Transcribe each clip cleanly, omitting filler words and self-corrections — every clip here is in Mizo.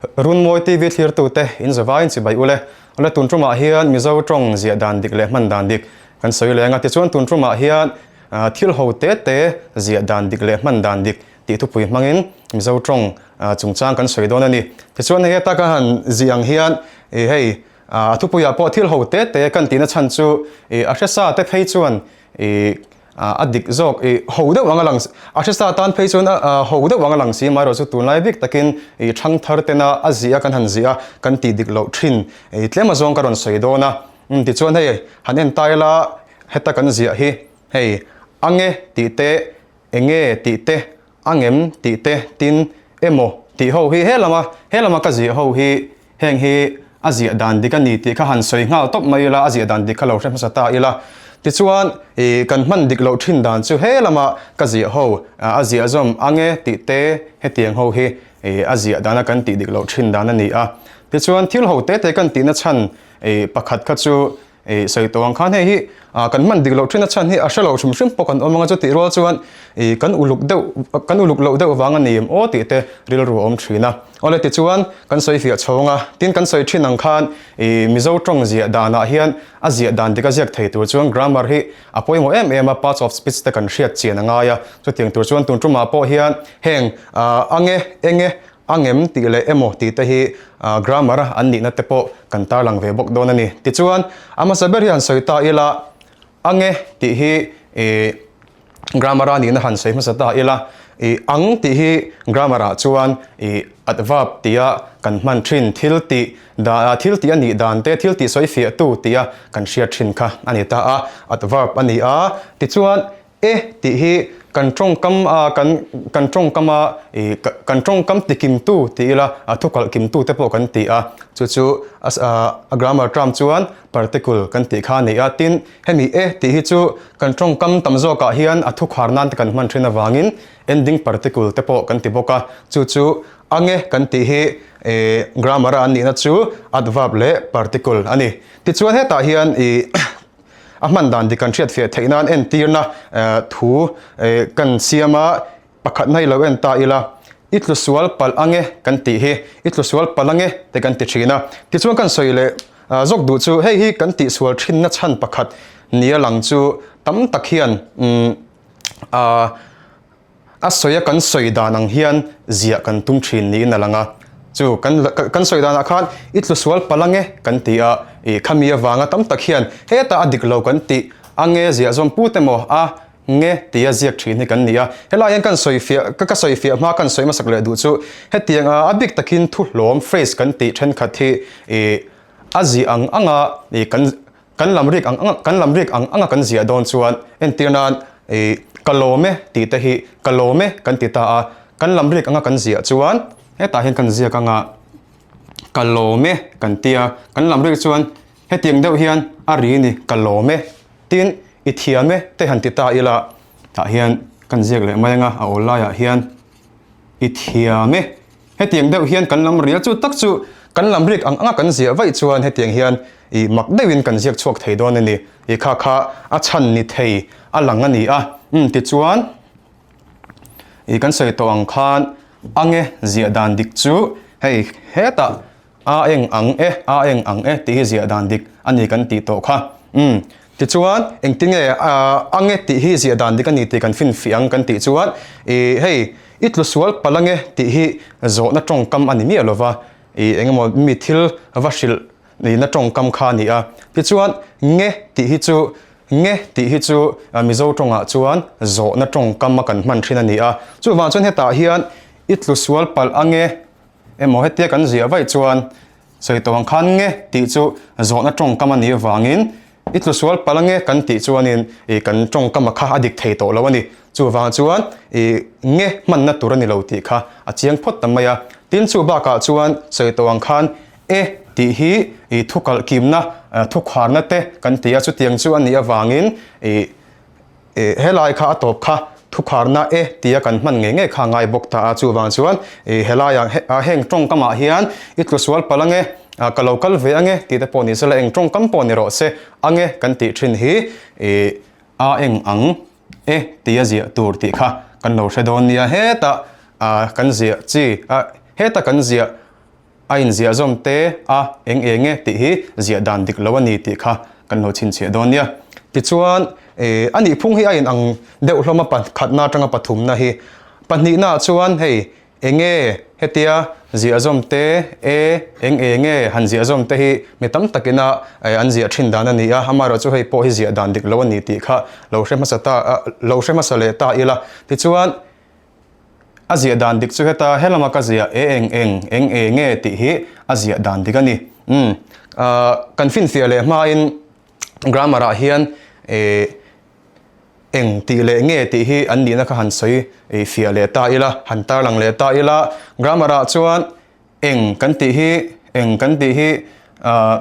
Runmawi TV thlirtute in zavaiin chibai ule. Awle tun tumah hian Mizo tawng ziah dan dik leh hman dan dik kan sawi leng a. Tichuan tun tumah hian thil ho te te ziah dan dik leh hman dan dik tih thupui hmangin Mizo tawng chungchang kan sawi dawn a ni. Tichuan hei heta ka han ziah ang hian hei a thupuiah pawh thil ho te te kan tihna chhan chu a hresa te phei chuan A dik zawk i ho deuh ang a lang a hresa tan phei chuan a ho deuh ang a lang si amaherawhchu tunlai bik takin i thangthar tena a ziah a kan han ziah a kan tih dik loh thin i tlem azawng ka rawn sawi dawn a tichuan hei han en ta ila heta kan ziah hi hei ange tih te enge tih te angem tih te tin emaw tih ho hi he lama he lama ka ziah ho hi Heng hi a ziah dan dik a ni tih kha han sawi nghal tawp mai ila, a ziah dan dik kha lo hre hmasa ta ila. Tichuan, ih kan hman dik loh thin dan chu he lama ka ziah ho a ziah zawm ang e tih te hetiang ho hi ih a ziah dana kan tih dik loh thin dan a ni a. Tichuan, thil ho te te kan tihna chhan ih pakhat kha chu Ih, sawi tawh ang khan hei hi kan hman dik loh thin a chhan hi a hre lo hrim hrim pawh kan awm ang a, chutih rual chuan ih kan uluk deuh kan uluk loh deuh vang a ni em aw tih te rilru a awm thin a. Awle tichuan kan sawi fiah chhawng a, tin kan sawi thin ang khan ih Mizo tawng ziah danah hian a ziah dan dik a ziak thei tur chuan grammar hi a pawimawh em em a, parts of speech te kan hriat chian a ngai a, chutiang tur chuan tun tumah pawh hian heng ange enge A ngem tih leh emaw tih te hi grammar a an nihna te pawh kan tarlang ve bawk dawn a ni. Tichuan, a hmasa ber hi han sawi ta ila, a nge tih hi grammar a nihna han sawi hmasa ta ila, ih ang tih hi grammar ah chuan ih adverb tia kan hman thin thil tih da thil tih a nih dan te thil tih sawi fiah tu tia kan hriat thin kha a ni ta a, adverb a ni a. Tichuan, E tih hi kan tawngkam a kan kan tawngkam a ih kan tawngkam ti kimtu ti ila a thu kalh kimtu te pawh kan ti a chu chu a grammar term chuan particle kan tih kha a ni a tin hemi e tih hi chu kan tawngkam tam zawkah hian a thu khar nan te kan hman thin avangin ending particle te pawh kan ti bawk a chu chu ange kan tih hi ih grammar a an nihna chu adverb leh particle a ni tichuan hetah hian ih A hman dan dik kan hriatfiah theih nan entirna thu kan siam a, pakhatna hi lo en ta ila, i tlu sual palh ange kan tih hi, i tlu sual palh ange te kan ti thin a. Tichuan kan sawi leh zawk duh chu hei hi kan tihsual thinna chhan pakhat nia lang chu tam tak hian umm A sawi a kan sawi dan ang hian ziah kan tum thin niin a lang a, chu kan kan sawi danah khan i tlu sual palh ange kan ti a, ih khami avanga tam tak hian hetah a dik lo kan tih ange ziah zawm put emaw a nge tia ziak thin hi kan ni a. Helai hian kan sawi fiah ka ka sawi fiah hma kan sawi hmasak leh duh chu hetiang a a bik takin thu hlawm phrase kan tih thenkhat hi ih a ziah ang anga ih kan Kan lam rik ang ang kan lam rik ang anga kan ziah dawn chuan entir nan ih ka lawm e tih te hi ka lawm e kan ti ta a, kan lam rik anga kan ziah chuan hetah hian kan ziak anga ka lawm e kan ti a, kan lam rik chuan hetiang deuh hian a ri ni ka lawm e tin i thiam e te han ti ta ila tah hian kan ziak leh mai anga a awl laiah hian i thiam e. Hetiang deuh hian kan lam rial chu tak chu kan lam rik ang anga kan ziah vaih chuan hetiang hian ih mak deuhin kan ziak chhuak thei dawn a ni. Ih kha kha a chhan ni thei a lang a ni a. Umm tichuan ih kan sawi tawh ang khan ange ziah dan dik chu hei hetah a eng ang e a eng ang e tih hi ziah dan dik a ni kan tih tawh kha. Umm Tichuan, engtinge ange tih hi ziah dan dik a ni tih kan finfiah ang kan tih chuan, ih hei, i tlu sual palh ange tih hi zawhna tawngkam a ni miah lo va, ih engemaw mi thil va hrilh nihna tawngkam kha a ni a. Tichuan, nge tih hi chu, nge tih hi chu Mizo tawngah chuan zawhna tawngkam a kan hman thin a ni a. Chuvang chuan hetah hian i tlu sual palh ange emaw hetia kan ziah vaih chuan, Sawi tawh ang khan nge tih chu zawhna tawngkam a nih avangin i tlu sual palh ange kan tih chuanin ih kan tawngkam a kha a dik thei tawh lo a ni. Chuvang chuan ih nge hmanna tur a ni lo tih kha a chiang phawt ta mai a. Tin chu bakah chuan sawi tawh ang khan e tih hi ih thu kalh kimna thu kharna te kan ti a, chutiang chu a nih avangin ih Ih helai kha a tawp kha thukharna e tia kan hman ngei ngei kha a ngai bawk ta a, chuvang chuan ih helaiah heng tawngkamah hian i tlu sual palh ange, ka lo kal ve ange tih te pawh ni sela eng tawngkam pawh ni rawh se ange kan tih thin hi ih a eng ang e tia ziah tur tih kha kan lo hre dawn nia hetah kan ziah chi hetah kan ziah. A inziah zawm te a eng eng e tih hi ziah dan dik lo a ni tih kha kan lo chhinchhiah dawn nia. Tichuan, a nihphung hi a inang deuh hlawm a pakhatna atanga pathumna hi. Pahnihnaah chuan hei eng nge hetia ziah zawm te e eng eng e han ziah zawm te hi mi tam takina an ziah thin dan a ni a, amaherawhchu hei pawh hi ziah dan dik lo a ni tih kha lo hre hmasa ta lo hre hmasa leh ta ila. Tichuan, A ziah dan dik chu heta helama ka ziah e eng eng eng e nge tih hi a ziah dan dik a ni. Umm kan finfiah leh hmain grammar ah hian e eng tih leh nge tih hi an nihna kha han sawi fiah leh ta ila, han tarlang leh ta ila. Grammar ah chuan Eng kan tih hi, eng kan tih hi ah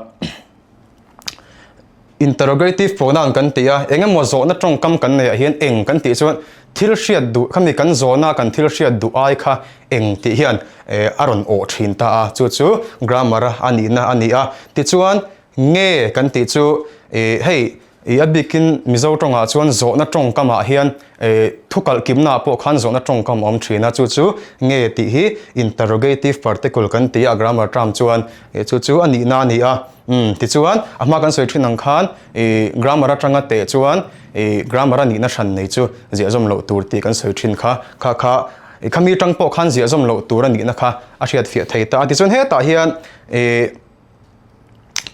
interrogative pronoun kan ti a, eng emaw zawhna tawngkam kan neih ah hian eng kan tih chuan thil hriat duh khami kan zawhna kan thil hriat duh ai kha eng tih hian eh a rawn awh thin ta a, chu chu grammar a nihna a ni a. Tichuan nge kan tih chu eh hei I a bikin Mizo tawngah chuan zawhna tawngkamah hian thu kalh kimnaah pawh khan zawhna tawngkam a awm thin a, chu chu nge tih hi interrogative particle kan ti a, grammar term chuan chu chu a nihna a ni a. Umm tichuan a hma kan sawi thin ang khan i grammar atanga teh chuan i grammar a nihna hran nei chu ziahzawm loh tur tih kan sawi thin kha, kha kha i khami tang pawh khan ziahzawm loh tur a nihna kha a hriatfiah thei ta a. Tichuan hetah hian i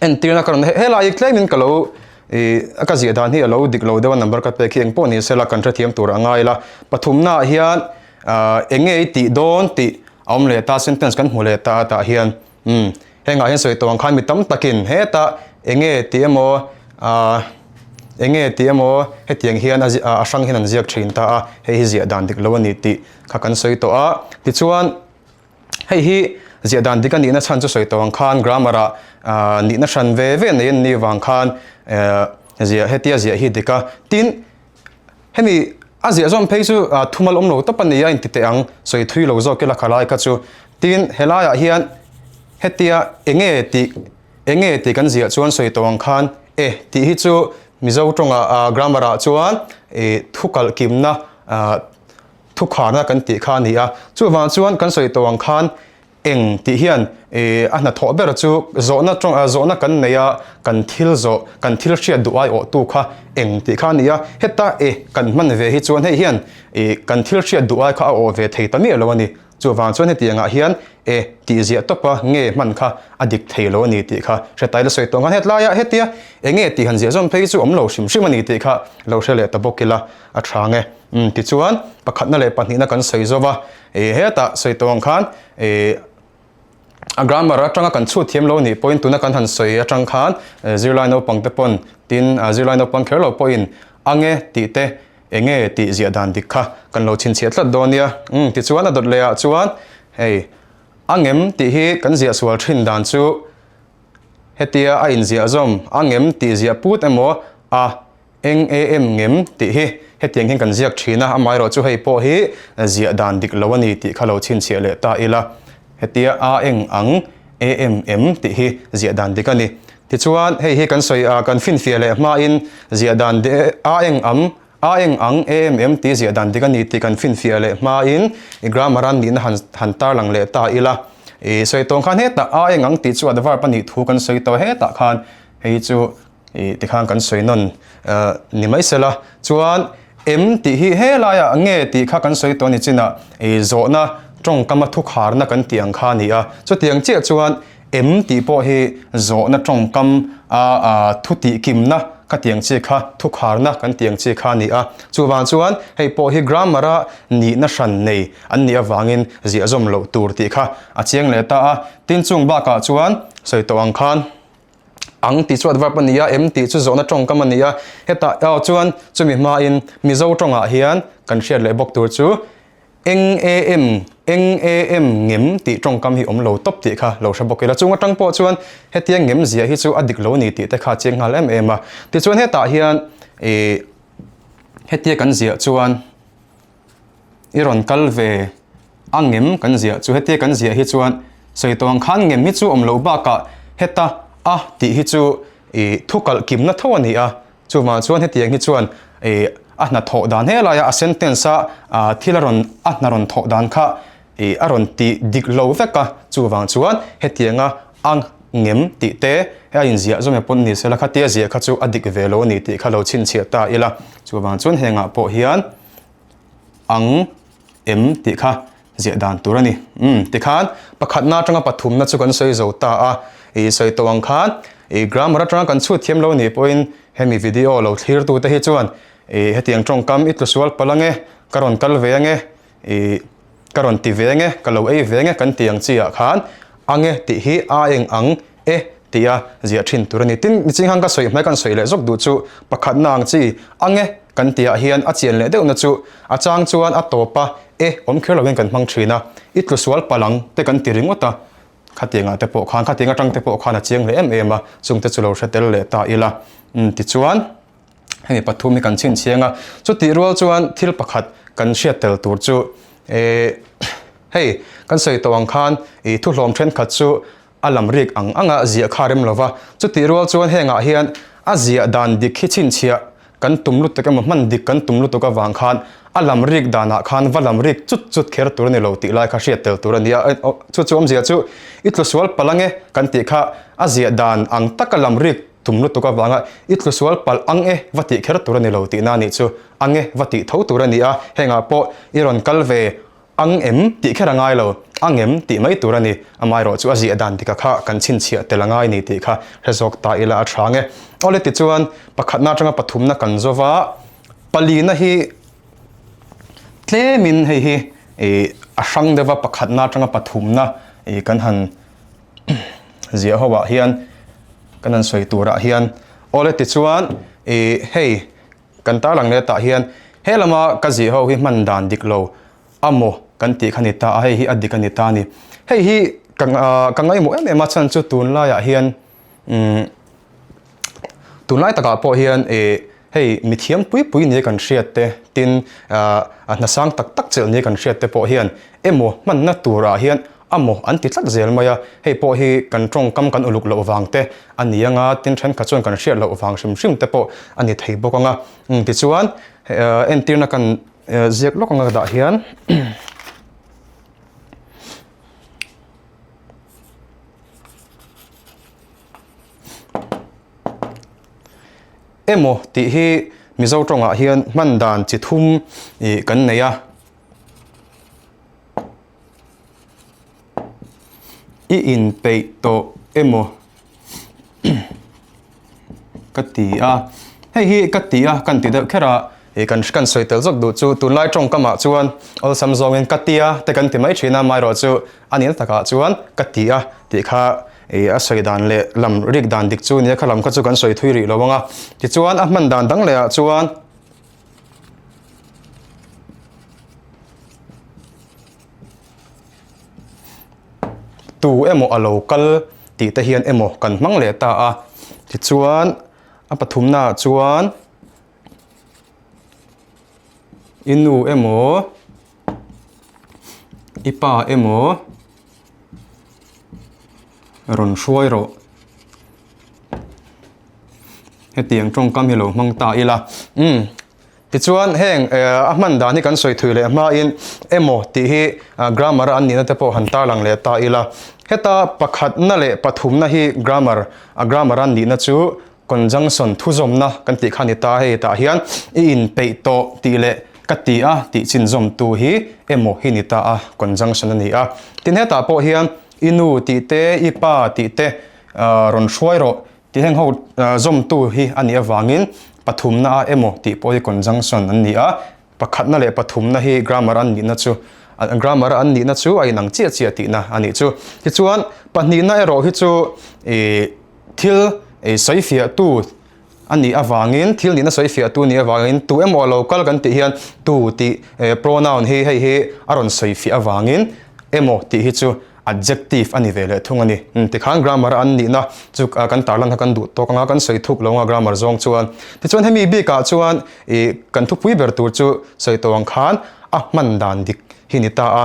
Entirna ka rawn helai hi tlemin ka lo ih ka ziah dan hi a lo dik lo deuh a number ka pek hi engpawh ni sela kan hrethiam tur a ngai la. Pathumna ah hian ah eng nge i tih dawn tih a awm leh ta sentence kan hmu leh ta a tah hian umm hengah hian sawi tawh ang khan mi tam takin hetah eng nge tih emaw ah eng nge tih emaw hetiang hian a a hrang hian an ziak thin ta a hei hi ziah dan dik lo a ni tih kha kan sawi tawh a tichuan Hei hi ziah dan dik a nihna chhan chu sawi tawh ang khan grammar ah nihna hran ve ve nei an nih vang khan ziah hetia ziah hi dik a. Tin, hemi a ziah zawm phei chu thumal awm lo tawp a ni a inti teh ang, sawi thui lo zawk ila kha lai kha chu. Tin, helaiah hian hetia enge tih enge tih kan ziah chuan sawi tawh ang khan e tih hi chu Mizo tawngah grammar ah chuan thu kalh kimna Thukharna kan tih kha a ni a, chuvang chuan kan sawi tawh ang khan eng tih hian a hnathawh ber chu zawhna tawng zawhna kan nei a, kan thil zawh, kan thil hriat duh aiawhtu kha eng tih kha a ni a, heta e kan hman ve hi chuan hei hian kan thil hriat duh ai kha a awh ve thei ta miah lo a ni. Chuvang chuan hetiangah hian e tih ziah tawpa nge hman kha a dik thei lo a ni tih kha hre tai la sawi tawh ang khan hetlaiah hetia eng nge tih han ziah zawm phei chu awm lo hrim hrim a ni tih kha lo hre leh ta bawk ila a tha ang e. Umm tichuan pakhatna leh pahnihna kan sawi zo va, ih hetah sawi tawh ang khan ih a grammar atanga kan chhut thiam lo nih pawhin tuna kan han sawi atang khan zirlai naupang te pawn tin zirlai naupang kher lo pawhin ang e tih te eng nge tih ziah dan dik kha kan lo chhinchhiah tlat dawn nia. Umm tichuan a dawt leh ah chuan hei ang em tih hi kan ziah sual thin dan chu hetia a inziah zawm ang em tih ziah put emaw a Eng e em ngem tih hi hetiang hian kan ziak thin a, amaherawh chu hei pawh hi ziah dan dik lo a ni tih kha lo chhinchhiah leh ta ila. Hetia a eng ang e em em tih hi ziah dan dik a ni. Tichuan hei hi kan sawi a, kan finfiah leh hmain ziah dan a eng am a eng ang e em em tih ziah dan dik a ni tih kan finfiah leh hmain i grammar a nihna han han tarlang leh ta ila. I sawi tawng khan hetah a eng ang tih chu adverb a nih thu kan sawi tawh hetah khan hei chu Ih tikhan kan sawi nawn ni mai sela chuan em tih hi helaiah nge tih kha kan sawi tawh a ni chinah ih zawhna tawngkama thukharna kan tih ang kha a ni a, chutiang chiah chuan em tih pawh hi zawhna tawngkam a thu tih kimna kha tiang chi kha thukharna kan tih ang chi kha a ni a, chuvang chuan hei pawh hi grammar a nihna hran nei an nih avangin ziah zawm loh tur tih kha a chiang leh ta a, tin chung bakah chuan sawi tawh ang khan. Ang tih chu adverb a ni a, em tih chu zawhna tawngkam a ni a. Hetah erawh chuan chumi hmain Mizo tawngah hian kan hriat leh bawk tur chu eng e em, eng e em ngem tih tawngkam hi awm lo tawp tih kha lo hre bawk ila. Chung atang pawh chuan hetia ngem zia hi chu a dik lo ni tih te kha a chiang nghal em em a. Tichuan hetah hian ih hetia kan ziah chuan I rawn kal ve a ngem kan ziah chu hetia kan ziah hi chuan sawi tawh ang khan ngem hi chu awm loh bakah heta a tih hi chu ih thu kalh kimna tho a ni a, chuvang chuan hetiang hi chuan ih a hna thawh dan he laia a sentence a thil a rawn a hna rawn thawh dan kha. Ih a rawn ti dik lo vek a, chuvang chuan hetianga a ngem tih te a inziah zawm e pawn ni sela khatia ziah kha chu a dik ve lo a ni tih kha lo chhinchhiah ta ila, chuvang chuan hengah pawh hian ang em tih kha ziah dan tur a ni. Umm tikhan pakhatna atanga pathumna chu kan sawi zo ta a, ih sawi tawh ang khan ih grammar atanga kan chhut thiam lo nih pawhin hemi video lo thlirtute hi chuan ih hetiang tawngkam i tlusual palh ange, ka rawn kal ve ange, Ih, ka rawn ti ve nge, ka lo ei ve nge kan ti ang chi ah khan ange tih hi a eng ang e tih a ziah thin tur a ni. Tin, miching han ka sawi hmai kan sawi leh zawk duh chu pakhatna ang chi ange kan tih ah hian a chian leh deuhna chu a chang chuan a tawp a e awm kher loin kan hmang thin a, i tlu sual palh ang te kan ti ringawt a, khatiangah te pawh khan khatiang atang te pawh khan a chiang leh em em a, chungte chu lo hre tel leh ta ila. Umm tichuan. Hemi pathum hi kan chhinchhiang a, chutih rual chuan thil pakhat kan hriat tel tur chu eh hei kan sawi tawh ang khan ih thuhlawm thenkhat chu a lam rik ang anga ziah kha rem lova, chutih rual chuan hengah hian a ziah dan dik hi chhinchhiah kan tum lutuk emaw hman dik kan tum lutuk avang khan a lam rik danah khan va lam rik chut chut kher tur a ni lo tih lai kha hriat tel tur a ni a, chu chu awmzia chu i tlu sual palh ange kan tih kha a ziah dan ang taka lam rik Tum lutuk avanga i tlu sual palh ang e va tih kher tur a ni lo tihna a nih chu. Ang e va tih tho tur a ni a, hengah pawh i rawn kal ve ang em tih kher a ngai lo, ang em tih mai tur a ni. Amaherawh chu a ziah dan dika kha kan chhinchhiah tel a ngai ni tih kha hre zawk ta ila a tha ang e. Awle tichuan pakhatna atanga pathumna kan zo va, palina hi tlemin hei hi a hrang deuh va pakhatna atanga pathumna kan han ziah ho ah hian kan han sawi tur ah hian awle tichuan ih hei kan tarlang leh tah hian he lama ka ziah ho hi hman dan dik lo a maw kan tih kha ni ta a hei hi a dik a ni ta a ni hei hi ka ka ngaihmawh em em a chhan chu tunlaiah hian umm tunlai takah pawh hian ih Hei mithiam pui pui nia kan hriat te, tin a hna sang tak tak chelh nia kan hriat te pawh hian emaw hmanna turah hian amaw an ti tlat zel mai a, hei pawh hi kan tawngkam kan uluk loh vang te a ni anga, tin thenkhat chuan kan hriat loh vang hrim hrim te pawh a ni thei bawk anga, tichuan entirna kan ziak lawk anga dah hian. Emaw tih hi Mizo tawngah hian hman dan chi thum ih kan nei a. I inpeih tawh emaw ka ti a. Hei hi ka ti a kan ti deuh kher a. Ih kan kan sawi tel zawk duh chu tunlai tawngkamah chuan awlsam zawngin ka tia te kan ti mai thin a, amaherawh chu a nihna takah chuan ka ti a tih kha ih a sawi dan leh lam rik dan dik chu nia kha lam kha chu kan sawi thui rih lo ang a. Tichuan a hman dan dang lehah chuan tu emaw a lo kal tih te hian emaw kan hmang leh ta a. Tichuan a pathumnaah chuan. I nu emaw, i pa emaw rawn hruai rawh. Hetiang tawngkam hi lo hmang ta ila. Umm tichuan heng a hman dan hi kan sawi thui leh hmain emaw tih hi grammar a an nihna te pawh han tarlang leh ta ila. Heta pakhatna leh pathumna hi grammar a grammar a an nihna chu Conjunction thuzawmna kan tih kha ni ta hei tah hian i inpeih tawh tih leh ka ti a tih chinzawmtu hi emaw hi ni ta a conjunction a ni a. Tin hetah pawh hian i nu tih te i pa tih te rawn hruai rawh tih heng ho zawmtu hi a nih avangin pathumna a emaw tih pawh hi conjunction an ni a. Pakhatna leh pathumna hi grammar an nihna chu grammar an nihna chu a inang chiah chiah tihna a nih chu. Tichuan pahnihna erawh hi chu ih thil ih sawifiahtu a nih avangin thil nihna sawifiahtu a nih avangin tu emaw a lo kal kan tih hian tu tih pronoun hi hei hi a rawn sawifiah avangin emaw tih hi chu Adjective a ni ve leh thung a ni. Tikhan grammar a an nihna chu kan tarlan kha kan duh tawk anga kan sawi thuk lo anga grammar zawng chuan. Tichuan hemi bikah chuan ih kan thupui ber tur chu sawi tawh ang khan a hman dan dik hi ni ta a.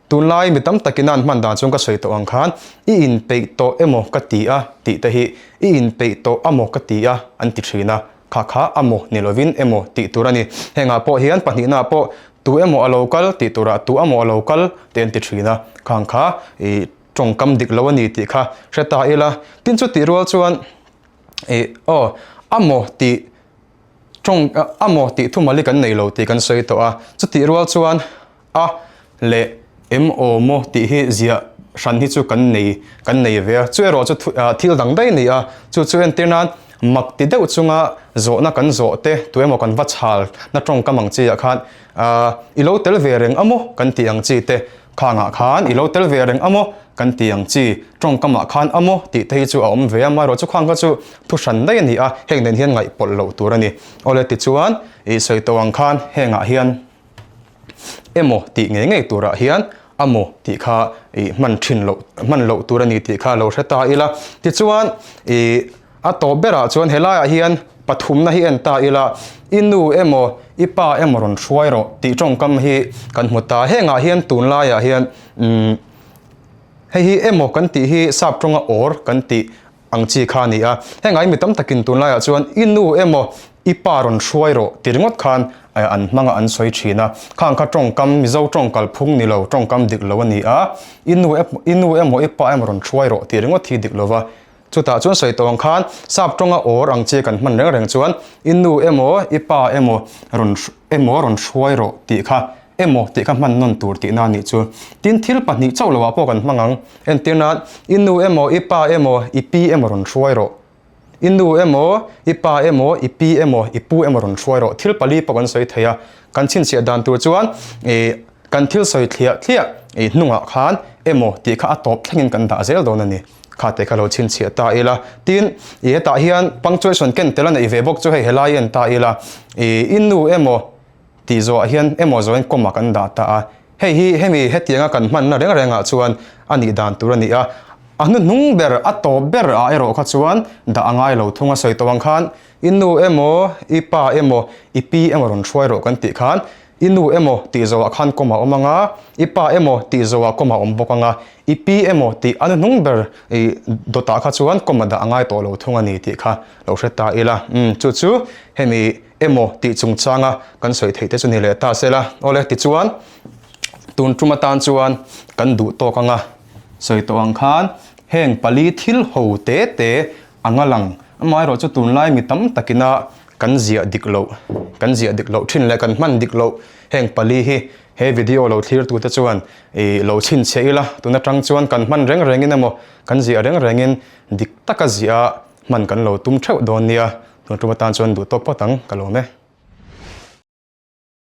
Tunlai mi tam takin a an hman dan chuan ka sawi tawh ang khan i inpeih tawh emaw ka ti a tih te hi i inpeih tawh amaw ka ti a an ti thin a. Kha kha amaw ni lovin emaw tih tur a ni. Hengah pawh hian pahnihnaah pawh. Tu emaw a lo kal tih turah tu amaw a lo kal tih an ti thin a, khang kha ih tawngkam dik lo a ni tih kha hre ta ila. Tin chu tih rual chuan ih aw amaw tih tawng amaw tih thumal hi kan nei lo tih kan sawi tawh a, chutih rual chuan a leh em aw maw tih hi ziah hran hi chu kan nei kan nei ve a, chu erawh chu thil dang daih a ni a, chu chu entir nan mak ti deuh chunga zawhna kan zawh te tu emaw kan va chhal na tawngkam ang chi ah khan ahh i lo tel ve reng a maw kan tih ang chi te khangah khan i lo tel ve reng a maw kan tih ang chi tawngkam ah khan a maw tih te hi chu a awm ve a, amaherawh chu khang kha chu thu hran daih a ni a, heng nen hian ngaihpawlh loh tur a ni. Awle tichuan ih sawi tawh ang khan hengah hian. Emaw tih ngei ngei turah hian a maw tih kha ih hman thin loh hman loh tur a ni tih kha lo hre ta ila. Tichuan ih a tawp berah chuan helaiah hian pathumna hi en ta ila i nu emaw i pa emaw rawn hruai rawh tih tawngkam hi kan hmu ta. Hengah hian tunlaiah hian umm hei hi emaw kan tih hi sap tawnga awr kan tih ang chi kha a ni a. Heng ai mi tam takin tunlaiah chuan i nu emaw i pa rawn hruai rawh ti ringawt khan an hmanga an sawi thin a. Khang kha tawngkam Mizo tawng kalphung ni lo, tawngkam dik lo a ni a. I nu i nu emaw i pa emaw rawn hruai rawh ti ringawt hi dik lo va. Chutah chuan sawi tawh ang khan sap tawnga awr ang chi kan hman reng reng chuan i nu emaw i pa emaw rawn emaw rawn hruai rawh tih kha emaw tih kha hman nawn tur tihna a nih chu. Tin, thil pahnih chauh loah pawh kan hmang ang. Entir nan, i nu emaw, i pa emaw, i pi emaw rawn hruai rawh. I nu emaw, i pa emaw, i pi emaw, i pu emaw rawn hruai rawh. Thil pali pawh kan sawi thei a. Kan chhinchhiah dan tur chuan ih kan thil sawi thliah thliah ih hnungah khan emaw tih kha a tawp thlengin kan dah zel dawn a ni. Kha te kha lo chhinchhiah ta ila. Tin, ih hetah hian punctuation ken tel a neih ve bawk chu hei helai en ta ila. Ih i nu emaw, Tih zawhah hian emaw zawhin kawmah kan dah ta a, hei hi hemi hetianga kan hmanna reng rengah chuan a nih dan tur a ni a, a hnuhnung ber a tawp ber ah erawh kha chuan dah a ngai lo thung a sawi tawh ang khan i nu emaw i pa emaw i pi emaw rawn hruai rawh kan tih khan i nu emaw tih zawhah khan kawmah awm ang a, i pa emaw tih zawhah kawmah awm bawk ang a, i pi emaw tih a hnuhnung ber i dawtah kha chuan kawmah dah a ngai tawh lo thung a ni tih kha lo hre ta ila, umm chu chu hemi. Emaw tih chungchanga kan sawi theih te chu ni leh ta sela. Awle, tichuan tun tum atan chuan kan duh tawk anga sawi tawh ang khan heng pali thil ho te te anga lang. Amaherawh chu tunlai mi tam takina kan ziah dik loh, kan ziah dik loh thin leh kan hman dik loh heng pali hi he video lo thlir tute chuan ih lo chhinchhiah ila tun atang chuan kan hman reng rengin emaw kan ziah reng rengin dik taka ziah hman kan lo tum theuh dawn nia. Tun tum atan chuan duh tawk phawt ang ka lawm e.